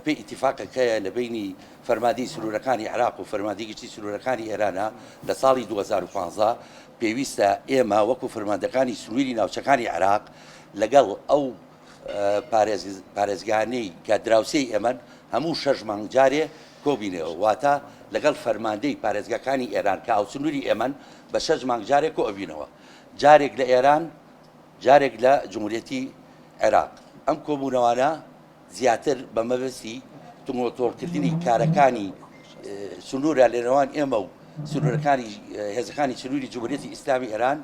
بەپێی ئیتیفاقێک هەیە لە بەینی فەرماندەی سنوورەکانی عێراق و فەرماندەی گشتی سنوورەکانی ئێرانە لە ساڵی 2015 پێویستە ئێمە وەکو فەرماندەکانی سنووری ناوچەکانی عێراق لەگەڵ ئەو پارێزگانەی کە دراوسێی ئێمەن هەموو شەش مانگ جارێ کۆبینەوە واتە لەگەڵ فەرماندەی پارێزگاکانی ئێران کە هاوسنووری ئێمەن بە شەش مانگ جارێک کۆ ئەبینەوە جارێک لە ئێران جارێک لە جمهوریەتی عێراق ئەم کۆبوونەوانە زیاتر بە مەبەستی توندوتۆڵکردنی کارەکانی سنوورە لە نێوان ئێمە و سنوورەکانی هێزەکانی سنووری جمهوریەتی ئیسلامی ئێران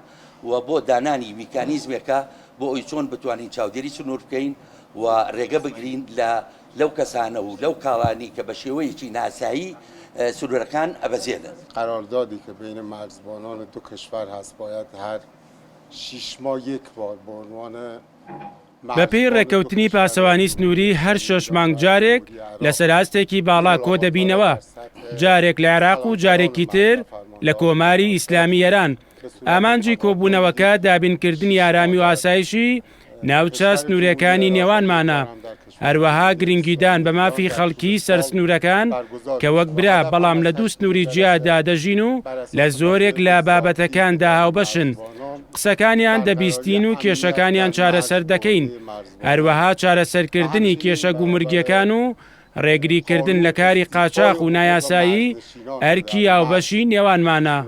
و بۆ دانانی میکانیزمێکە بۆ ئەوی چۆن بتوانین چاودێری سنوور بکەین و ڕێگە بگرین لە لەو کەسانە و لەو کاڵانی کە بە شێوەیەکی ناسایی سنوورەکان ئەبەزێنن. قراردادی که بین مرزبانان دو کشور هست باید هر شش ماه یک بار به عنوان بەپێی ڕێککەوتنی پاسەوانی سنووری هەر شەش مانگ جارێک لەسەر ئاستێکی باڵا کۆدەبینەوە، جارێک لە عێراق و جارێکی تر لە کۆماری ئیسلامی ئێران. ئامانجی کۆبوونەوەکە دابینکردنی ئارامی و ئاسایشی ناوچە سنوورێکانی نێوانمانە، هەروەها گرنگیدان بە مافی خەڵکی سەر سنوورەکان کە وەک برا بەڵام لە دوو سنووری جیادا دەژین و لە زۆرێک لە بابەتەکاندا هاوبەشن. قسەکانیان دەبیستین و کێشەکانیان چارەسەر دەکەین، هەروەها چارەسەرکردنی کێشە گومرگییەکان و ڕێگریکردن لە کاری قاچاخ و نایاسایی ئەرکی هاوبەشی نێوانمانە.